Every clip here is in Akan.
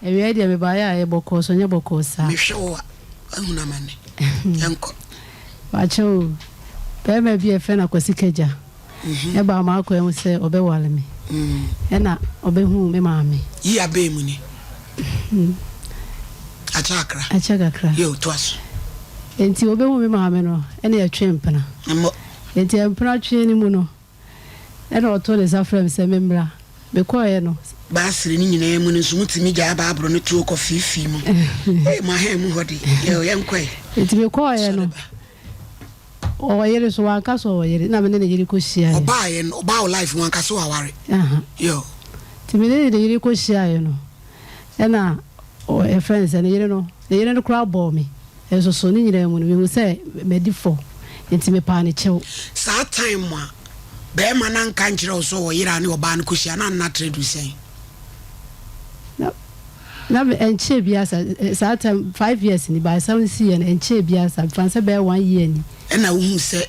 Awiei deɛ mebaeɛ a ɛyɛ bɔkɔɔ so ɛnyɛ bɔkɔɔ saa. Mehwɛ wo a, woahunu amane. Yɛnkɔ. Pakyɛ o, barima bi a yɛfrɛ no Akwasi Kagya baa m'akwan mu sɛ ɔbɛware me, ɛna ɔbɛhuu me maame. Yi abɛn mu ni. Akyɛ kakra. Akyɛ kakra. Yo, toa so. Enti ɔbɛhuu me maame no, ɛna yɛtwee mpena. Mmɔ. Enti mpena twe no mu no, Ɛnna ɔtoo ne nsa frɛɛ me sɛ memmra. Mekɔeɛ no. Baasere no nyinaa mu no nso motumi gyaa Baaboro no tuo kɔ feefee mu. Ei, mo ahan mu hɔ de, yɛ yɛnkɔ ɛ. Enti mekɔeɛ no, Sɔre ba. ɔwɔ yere nso, wanka sɛ ɔwɔ yere, na me ne ne yere kɔhyiaeɛ. Ɔbaeɛ no, ɔbaa wo life mu, wanka sɛ waware. Aha. Yo. Nti me ne ne yere kɔhyiaeɛ no, ɛnna yɛfrɛ no sɛ ne yere no, ne yere no koraa bɔɔ me. Nso so ne nyinaa mu no, mehu sɛ madi fɔ, enti mepaa no kyɛw. Saa time a bɛɛma no anka ankyerɛ wo sɛ ɔwɔ yere a ne ɔbaa no kɔhyia na nna trɛ du sɛn? Na na me ɛnkyɛɛ biara sa saa time 5 years ni, but asɛm no siiɛ no ɛnkyɛɛ biara sa, mefa no sɛ bɛyɛ one year ni. Ɛna wohuu sɛ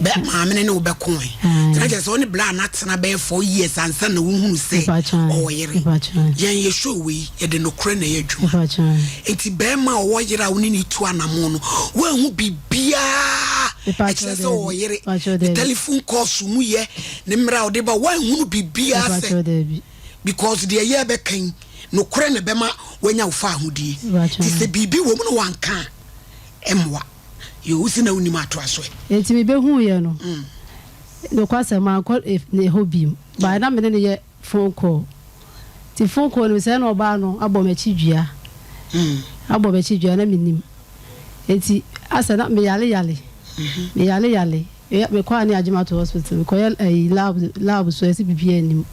bɛ maame no ne wo bɛko ɛ? Nti na kyerɛ sɛ wo ne bra no atena bɛyɛ 4 years ansa na wohunu sɛ ɔwɔ yere. Yɛn yɛ show wei yɛde nokorɛ na ɛyɛ adwuma. Nti bɛrima a ɔwɔ yere a wo ne no tu anamon no woanhu biribiara ɛkyerɛ sɛ ɔwɔ yere, ne telephone calls mu yɛ, ne mmerɛ a ɔde ba woanhunu biribiara sɛ because deɛ yɛbɛka yi nokorɛ na ɛbɛma woanya wo faahodie. Nti sɛ biribi wɔ mu na wanka a ɛmmoa. Yoo, wo se na wonim atoa so ɛ? Enti mibehuiɛ no, nokwasɛm, mankɔ ne hɔ bio. But na me ne no yɛ phone call. Nti phone call no mu, sɛɛ na ɔbaa no abɔ m'akyi dua. Abɔ m'akyi dua, na mennim. Enti asɛ na meyale yale, meyale yale. Mekɔ a ne yɛagye me ato hospital. Mekɔyɛ ayi lab, lab so, yɛse biribiara nnim.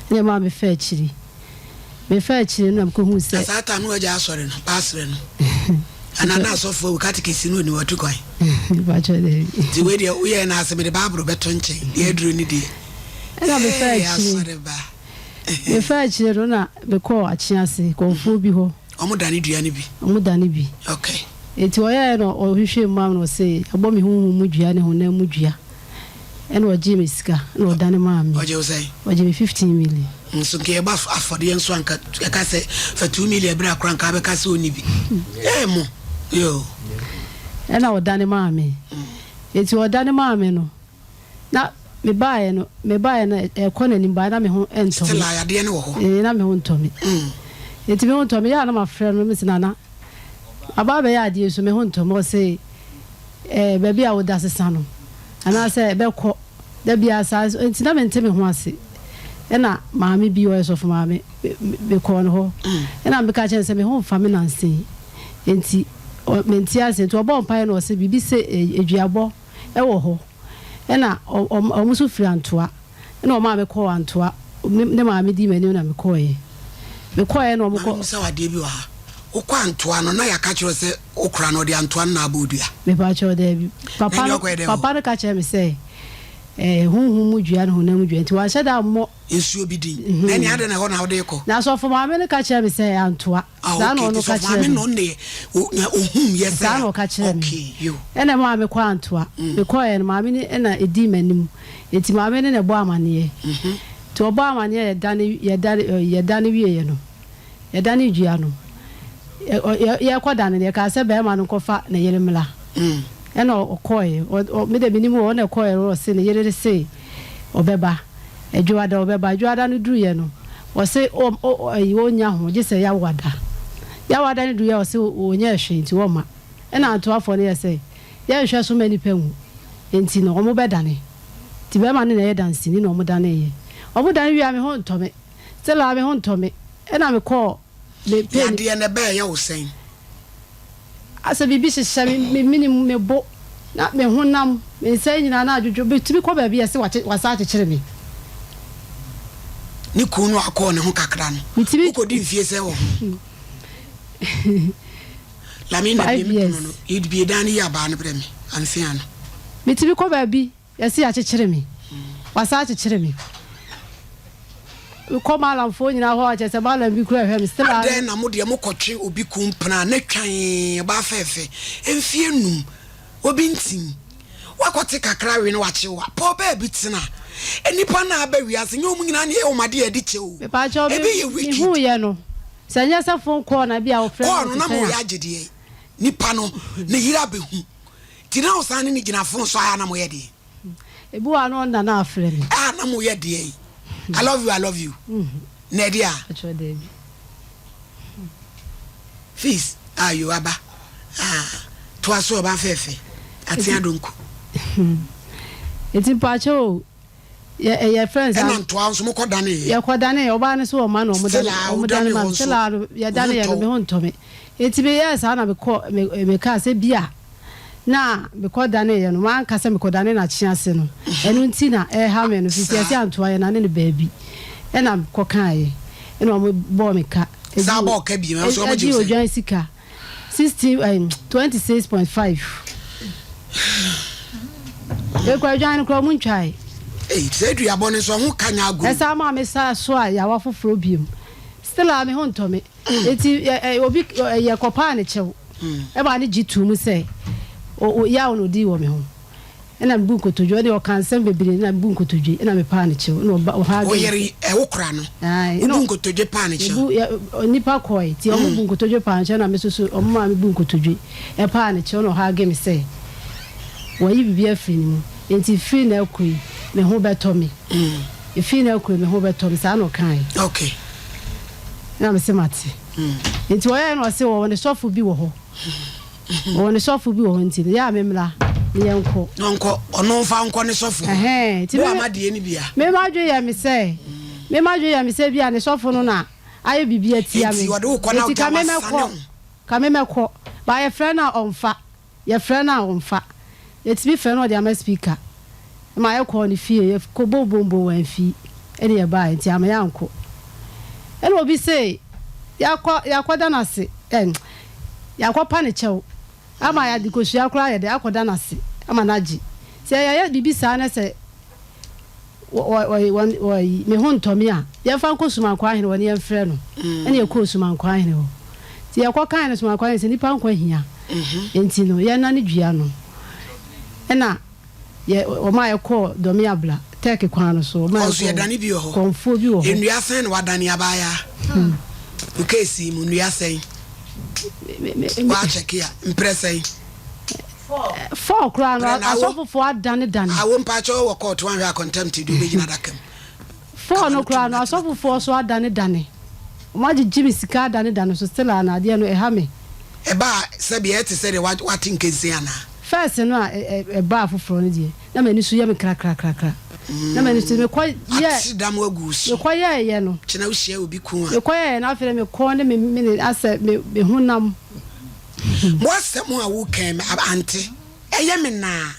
Ɛna ɛmaa mefaa akyiri. Mefaa akyire no na mekɔhuu sɛ. Na saa time no wagyae asɔre no, baasere no? Anaa na asɔfoɔ awu, katekisi no ɔni watu kwan? Mpakyɛ daabi. Nti wei deɛ woyɛɛ no ase mede Bible bɛto nkyɛn, deɛ aduro no deɛ. Ɛna mefaa Hey, akyire. asɔre ba. Mefaa akyire no na mekɔɔ Akyease, kɔmfoɔ bi hɔ. Wɔn dane dua no bi? Wɔn dane bi. Okay. Nti ɔyɛɛ na ɔhwehwɛɛ mu maa me na ɔse, yɛabɔ me honhom mu dua ne honam mu dua. Ɛna ɔgyee me sika na ɔdane maa me. Ɔgye wo sɛn? Ɔgye me 15 million. Nso nka yɛbɔ afɔdeɛ nso anka yɛka sɛ fa 2 million berɛ akora nka abɛka sɛ ɔnni bi. Ee mo yoo. Ɛna ɔdane maa me. Nti ɔdane maa me no na me baeɛ no me baeɛ no ɛkɔ n'anim baeɛ na me ho ntɔ me. Still a yadeɛ no wɔ hɔ. Ee na me ho ntɔ me. Nti me ho ntɔ me yɛ a na mafrɛ no mese Nana aba abɛyɛ adeɛ nso me ho ntɔ me ɔse eh, baabi a woda sesa no, anaasɛ ɛbɛkɔ da biara saa nso. Enti na mente me ho ase. Ɛna maame bi, ɔyɛ sɔfo maame, mekɔɔ ne hɔ. Ɛna meka kyerɛɛ no sɛ me ho mfa me nansa yi. Enti mente ase. Enti ɔbɔɔ mpaeɛ na ɔse biribi sɛ aduabɔ wɔ hɔ. Ɛna wɔn nso firi Antoa. Ɛna ɔmaa me kɔɔ Antoa. Ne maame dii m'anim na mekɔeɛ. Mekɔeɛ na wɔkɔ. Maame misa wo adeɛ bi wɔ ha. Wokɔ Antoa no na yɛaka kyerɛ wo sɛ Wo kora no ɔde antoa no na abɔ odua. Mepakyɛw, daabi. Papa no, papa no ka kyerɛɛ me sɛ, ɛɛ, honhom mu dua ne honam mu dua, nti wanhyɛ da ammɔ. Nsuo bi din. Na ɛnneɛ adɛn na ɛhɔ na wode rekɔ? Na sɔfo maame no ka kyerɛɛ me sɛ antoa. Ah, Saa na okay, ɔno nti ka sɔfo kyerɛɛ maame me. no ne na ohum yɛ sɛ. Saa na ɔka kyerɛɛ me. Okay, yo. Ɛna ɛmaa mekɔɔ antoa. Mekɔeɛ no, maame no na ɛdii m'anim. Nti maame no na ɛbɔɔ amaneɛ. Nti ɔbɔɔ amaneɛ yɛdane, yɛdane, yɛdane wieeɛ no. Yɛdanee dua no. Yɛrekɔdane no, yɛkaa sɛ barima no nkɔfa ne yere mmra. Ɛnna ɔkɔeɛ. Me deɛ mennim o, ɔno na ɛkɔeɛ no, ɔse ne yere se ɔbɛba. Adwoada ɔbɛba. Adwoada no duruiɛ no, ɔse ɔnnya ho gye sɛ Yawada. Yawada no duruiɛ a, ɔse ɔnyɛɛ hwee nti ɔmma. Ɛnna Antoafoɔ no yɛɛ sɛ, Yɛnhwɛ so mma nnipa nwu nti no, wɔbɛdane. Nti barima no na ɛyɛ danseni na wɔdaneeɛ. Wɔdane wieeɛ a, me ho ntɔ me. Stella me ho ntɔ me ɛna me kɔɔ me pɛ ni. Yadeɛ no ɛbɛɛ yɛ wo sɛn? Asɛ biribi hyehyɛ me me mene mu me bo na me honam me nsa yi nyinaa na adwodwo me tumi kɔ baabi yɛse wakye wasan akyekyere me. Ne kunu no akɔɔ ne ho kakra no Me tumi. wo kɔdi mfie sɛn wɔ ho? Lamina Five bie me years. pono no bie dan no yi abaa no brɛ me ansa no. Me tumi kɔ baabi Yɛse yakyekyere me. Wasan akyekyere me. Mekɔ malamfoɔ nyinaa hɔ a kyerɛ sɛ malam bi koraa hwɛ me still a. Adɛn na mo deɛ mokɔtwe obi kun mpena na twan ɔbaa fɛɛfɛ mfeɛ num obi ntim wakɔte kakra we na wakye wo a pɛ ɔbaa bi tena nnipa no a aba wiase nyɛ wɔn nyinaa na yɛyɛ wɔn adeɛ a ɛde kyɛ o Mepaakyɛw me ebi yɛ wicked. mehuuyɛ no. Sɛ nyɛ sɛ phone call na bi a wɔfrɛ Call no na mo yɛ agye deɛ nipa no ne yere abɛhu nti na wosan ne no gyina phone so a na moyɛ deɛ. Ebi wɔ a na ɔnna na afrɛ me. A na moyɛ deɛ I love you I love you na ɛdeɛ a. Ɛkyerɛ daabi. Fees ayo aba ah toa so ɔba fɛɛfɛ atea donko. Nti mpakyɛ o yɛ yɛ friends. Ɛna ntoa nso mo kɔ dane yɛ. Yɛ kɔ dane yɛ ɔbaa no so ɔma na ɔmo dane ɔmo dane ma still a yɛ dane yɛ no me ho ntɔ me nti me yɛɛ saa na me kɔ me me kaa sɛ bia na me kɔ dane yɛ no manka sɛ me kɔ dane na kye ase no ɛno nti na ɛha me no fiti ɛsɛ antoa yɛ nane no baabi ɛna me kɔ kaa yɛ ɛna ɔmo bɔɔ me ka. Saa bɔɔ ka bi nanso ɔmo gye wo sɛn? Ɛgye odwan sika 16 ɛɛ 26.5. Ekura odwan no kura ɔmo ntwae. Ei sɛ aduabɔ no nso ɔho ka nyɛ agorɔ. Ɛsan maa me saa so a yawa foforɔ biom. Still a me ho ntɔ me. Eti ɛ ɛ obi ɛ yɛ kɔpaa ne kyɛw. Ɛmaa ne gye too mu sɛ o o yaw na odii wɔ me ho. Ɛna mebu nkotodwe, ɔne ɔkaa nsɛm bebree na mebu nkotodwe ɛna mepaa no kyɛw ɛna ɔba ɔhaa Wo yere ɛ wo kora no Ae wo ɛna bu nkotodwe paa no kyɛw. Mebu yɛ nnipa kɔe nti ɔmo bu nkotodwe paa no kyɛw ɛna me nso so ɔmo maa me bu nkotodwe ɛpaa no kyɛw ɛna ɔhaage me sɛ wayi biribi afiri ne mu nti firi na ɛkɔ yi me ho bɛtɔ me efiri na ɛkɔ yi me ho bɛtɔ me saa na ɔkae. Okay. Ɛna me se mate nti ɔyɛɛ na ɔse ɔwɔ ne sɔfo bi wɔ hɔ. Ɔwɔ ne sɔfo bi wɔ hɔ nti no, yɛ a memmra na yɛnkɔ. Na ɔnkɔ, ɔno mfa nkɔ ne sɔfo hɔ. Ɛhɛn, nti Wo me, ama deɛ no bi a. me m'adwene yɛ me sɛ, me m'adwene yɛ me sɛ ebia ne sɔfo no na ayɛ biribi atia Nti me. ɔde wo kɔ na Nti ɔde ka me wasane mɛkɔ, wo. ka me mɛkɔ. But yɛfrɛ no a ɔmfa, yɛfrɛ no a ɔmfa. Yɛtumi frɛ no ɔde ama speaker. Ma yɛkɔɔ ne fie, yɛkɔbɔɔ bonbon wamfi, ɛne yɛbaeɛ, nti amma yɛankɔ. Ɛna obi se yɛakɔ, yɛakɔda no ase, ɛn, yɛakɔpa no kyɛw ama yɛade kosua koraa yɛde akɔda no ase ama no agye. Sɛ yɛyɛ biribi saa na sɛ wɔ, wɔ, wɔ, wɔ, me ho ntɔ me a, yɛmfa nkɔ Sumankwaa hene hɔ na yɛmfrɛ no. Ɛna yɛkɔɔ Sumankwaa hene hɔ. Nti yɛkɔkae no Sumankwaa hene sɛ nnipa nkwa hia, nti no yɛnnane dua no. Ɛna Yɛ wɔn a yɛkɔɔ Dɔmeabla, Turkey kwan no so, wɔn a Ɔnso yɛkɔɔ yɛdane bi wɔ hɔ. Kɔmfoɔ bi wɔ hɔ. Nnua sɛn na wadane abaayaa? Wo case yi mu nnua sɛn? Me, me, me, Woakyɛke a, mprɛ sɛn? Four koraa no, Prɛ na awo. asɔfofoɔ adanedane. Awo mpakyɛ wɔ court woanhwɛ a contempt de wobɛgyina adaka mu. Four Kaba no no koraa tum no, na tena. asɔfofoɔ so adanedane. Wɔn agyegye me sika adanedane so still a na adeɛ no ɛha me. Ɛba a sɛdeɛ ɛte sɛdeɛ woate nkensen anaa? First no a ɛbaa foforɔ no deɛ na m'ani so yɛ me krakrakrakra. Na m'ani so mekɔ yɛ. Ate dam agu wo so. Mekɔ yɛɛyɛ no. Kyena wohyia obi kun a. Mekɔ yɛɛyɛ no afei deɛ me kɔn ne me mene asɛ me me honam. Mo asɛm a woka yi ante ɛyɛ me naa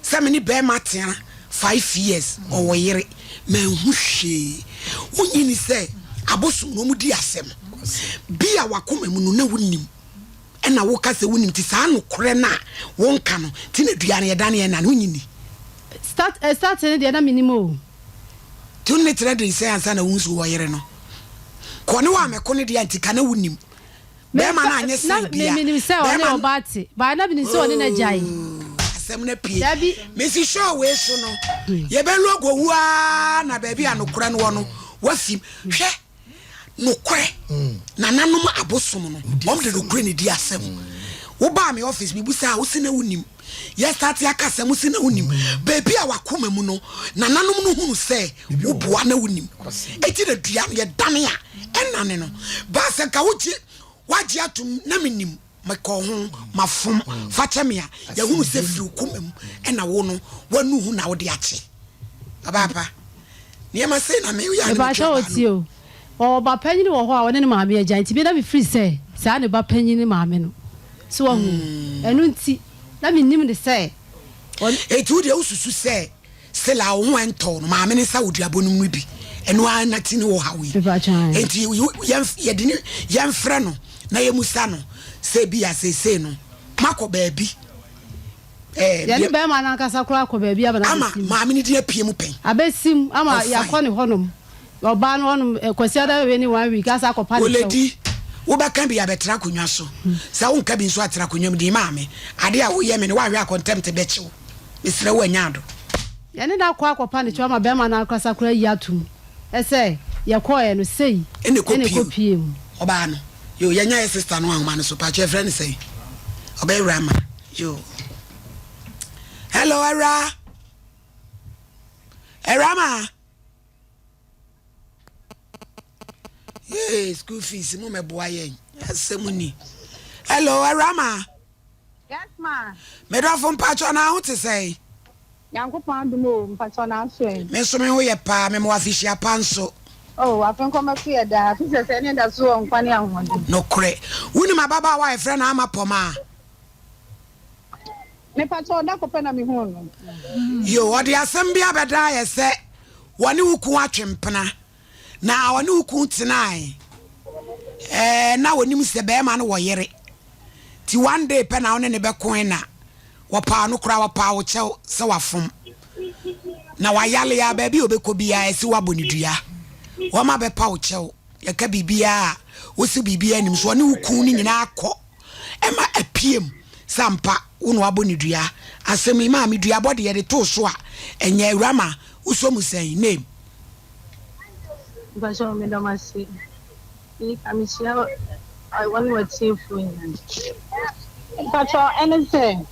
sɛ me ne bɛɛma atena 5 years ɔwɔ yere manhu hwee wonyi ni sɛ abosom na ɔmo di asɛm bi a wakoma mu no na wonim ɛna woka sɛ wonim nti saa nokorɛ no a wonka no nti na dua no yɛdane ɛna no wonyi ni. Start eh start no deɛ na menim o. Nti wone ne tena den sɛn ansa na wohu sɛ wowɔ yere no kɔ ne wɔ amɛko no deɛ nti ka na wonim. Bɛrima no anyɛ sɛn bia. Na menim sɛ ɔne ɔbaa te, but na menim sɛ ɔne no agyae. Asɛm no apue. Dabi. Mesi show wei so no, yɛbɛ logo wu aa na baabi a nokorɛ no wɔ no, wafim. Hwɛ, nokorɛ, nananom abosom no, wɔn de nokorɛ na edi asɛm. Wobaa me office, mebusaa, wose na wonim. Yɛ starte aka asɛm, wose na wonim. Baabi a wakoma mu no, nananom no hunu sɛ woboa na wonim. Eti na dua no yɛdane a, ɛnane no. Baa sɛ nka wogye, wagye atom na menim, mekɔɔ ho, mafom, fa kyɛ me a, yɛhunu sɛ firi wo koma mu ɛna wo no, wanu ho na wode akye. Abaapa, nneɛma sei na meyɛ a na Mepakyɛ metwa wo baa tie no. o, ɔwɔ ba panyin wɔ hɔ a ɔne ne maame agyae nti me na mefiri sɛ saa ne ba panyin ne maame no. So wahu? Ɛno nti na menim no sɛ ɔne. Enti wo deɛ wosusu sɛ Sela wo ho ɛntɔ wo no maame no nsa wɔ duabɔ no mu bi ɛno ara na ti ne wo haw yi enti yɛde ne yɛmfrɛ no na yɛmusa no sɛ bi a seesei no makɔ baabi ɛɛ yɛne bɛrima no ankasa koraa kɔ baabi ama no ama maame no din apue mu pɛn abɛsim ama yɛakɔ ne hɔnom ɔbaa no hɔnom Kwasiada wei ne one week asa akɔpa ne kyɛw. Oledi wobɛka bi abɛtena akonnwa so sɛ wonka bi nso atena akonnwa mu din maame ade a woyɛ me no woahwɛ akɔntɛmte bɛkye wo. Mesrɛ wo anya ado. Yɛne no akɔ akɔpa ne kyɛw ama barima no ankasa koraa ayi atom sɛ yɛkɔeɛ no sei na ɛkɔpuee mu. Ɔbaa no. Yo, yɛnya yɛ sister no ahoma no so. Pakyɛ yɛfrɛ no sɛn? Ɔbɛyɛ awura ma. Yo. Hello, awura. Awura ma. Yee, school fees mo mɛboa yɛn. Asɛm ni. Hello, awura ma. Yes ma. Medɔfo mpakyɛ na ho te sɛn? Nyankopɔn adom o, mpakyɛw na aso ɛ? Me nso me ho yɛ paa, mema wo afehyia pa nso. Oh, afe nkɔmɛto yɛ daa, afe sɛsɛɛ ne da so wɔ nkwa ne ahoɔden. Nokorɛ. Wonim ababaawa a yɛfrɛ no Ama Pɔmaa? Mepakyɛw, da ko pɛ na mehuu no. Yoo, ɔde asɛm bi abɛdan ayɛ sɛ wɔne wo kun atwe mpena, na ɔne wo kun tenae. Ɛɛ, na onim sɛ barima no wɔ yere. Nti one day pɛ na wo ne no bɛkoe na Wɔpaa no koraa, wɔpaa wo kyɛw sɛ wafom. Na wayale a, baabi a ɔbɛkɔ biara, ɛse woabɔ no dua. Wɔma bɛpa wo kyɛw. Yɛka biribiara a, wose biribiara nnim. So ɔne wo kun no nyinaa kɔ ma apiem sɛ ampa wo na woabɔ no dua? Asɛm yi, maame, duabɔ deɛ yɛde too so a, ɛnyɛ. Awura ma wosɔ mu sɛn? Name. Mpakyɛw meda mo ase. Mika mekyia wo ne w'atiefoɔ nyinaa. Mpakyɛw ɛne sɛ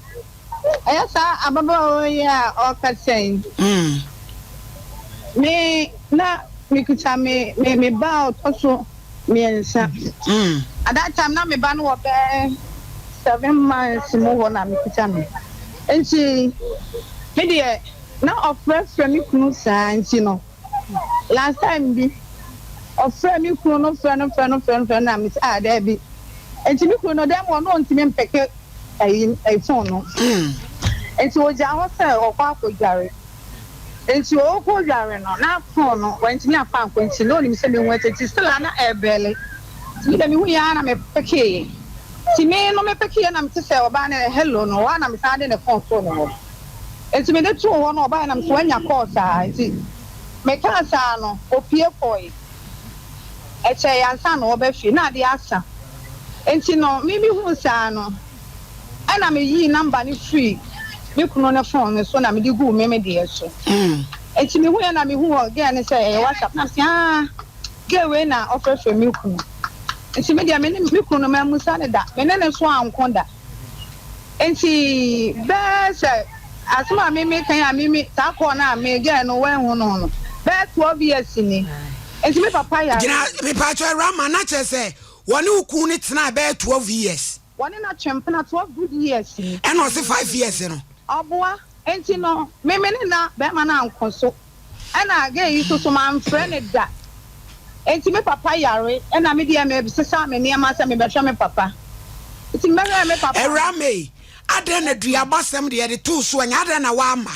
ɛyɛ saa ababaawa yi a ɔrekasa yi. Me na mekuta me me me ba a ɔtɔ so mmiɛnsa. At that time na me ba no wɔ bɛyɛ seven months mu hɔ na mekuta no. Nti me deɛ na ɔfrɛfrɛ me kunu saa nti no. Last time bi, ɔfrɛɛ me kunu no frɛ no frɛ no frɛ no frɛ no na mese ah daabi. Nti me kunu no dɛm ɔno ɔntumi mpeke ayi ayi phone no. Nti ɔgyaa hɔ sɛ ɔkɔ akɔdware. Nti ɔkɔ dware no na phone no wantumi amfa ankɔ nti na ɔnim sɛ mehu ati nti still a na ɛrebɛle. Nti me deɛ mehu yɛ ara na mepekeeɛ. Nti me no mepekeeɛ na mete sɛ ɔbaa no hello no hɔ ara na mesan de ne phone too ne hɔ. Enti mede too hɔ na ɔbaeɛ na mese wanya call saa nti mekaa saa no opue kɔe. Ɛkyɛe ansa na ɔreba fie na adeɛ asa. Enti no me mehuu saa no ɛna meyii number no firii me kunu no phone no so na mede guu me me deɛ so. Enti mehuiɛ na mehuu hɔ girl no sɛ ɛyɛ WhatsApp na mese aa girl wei na ɔfrɛfrɛ me kunu. Nti me deɛ me ne me kunu no mammusa no da, me ne no nso anko da. Enti bɛyɛ sɛ asɛm a me meka yi a me me saa call no a me girl no wanhu no no bɛyɛ 12 years ni. Enti me papa yare. Gyina mepatwɔ awura ma na kyerɛ sɛ wɔne wo kun no tenaa bɛyɛ 12 years. Wɔne no atwe mpena 12 good years ni. Ɛna ɔse 5 years no. Ɔboa. Enti no me me ne na bɛrima no anko so. Ɛna girl yi nso so manfrɛ no da. Enti me papa yare ɛna me deɛ me sesa me nneɛma sɛ me bɛhwɛ me papa. Nti me bɛhwɛɛ me papa no. Awuraa May, adɛn na duabɔsɛm deɛ yɛde too so anya, adɛn na woamma?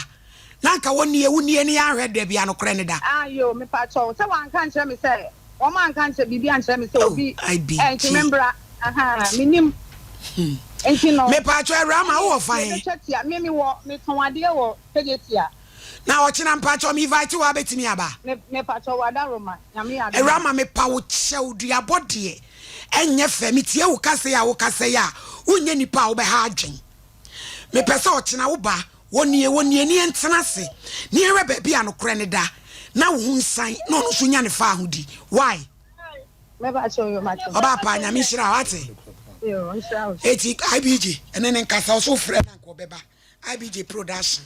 Na anka wo nie, wo nie ne yɛanhwɛ da biara nokorɛ ne da. Ah yoo, mepakyɛw, sɛ wanka ankyerɛ me sɛ, wɔn anka ankyerɛ, biribi ankyerɛ me sɛ Oh, obi IBG. ɛnti me mbra, ahaa, menim. Nti no, Mepakyɛw, Awuraa Ma, wowɔ fa he? yɛbɛtwa tia, me mewɔ, metɔn adeɛ wɔ Kejetia. Na ɔkyena mpakyɛw me invite wo a bɛtumi aba? Me mepakyɛw w'adaworoma Nyame yɛ adom a. Awurama mepa wo kyɛw duabɔ deɛ ɛnyɛ fɛ metie wo kasa yi a wo kasa yi a wonyɛ nipa a wobɛha adwen mepɛ sɛ ɔkyena wo ba wɔnie wɔnie ne yɛntena ase ne yɛnhwɛ baabi a nokorɛ no da na wo ho nsan na ɔno nso nya ne faahodi why? Ɔbaa paa Nyame nhyira wo ate eti IBG ɛne ne nkasa ɔso frɛ na nka ɔbɛba IBG production.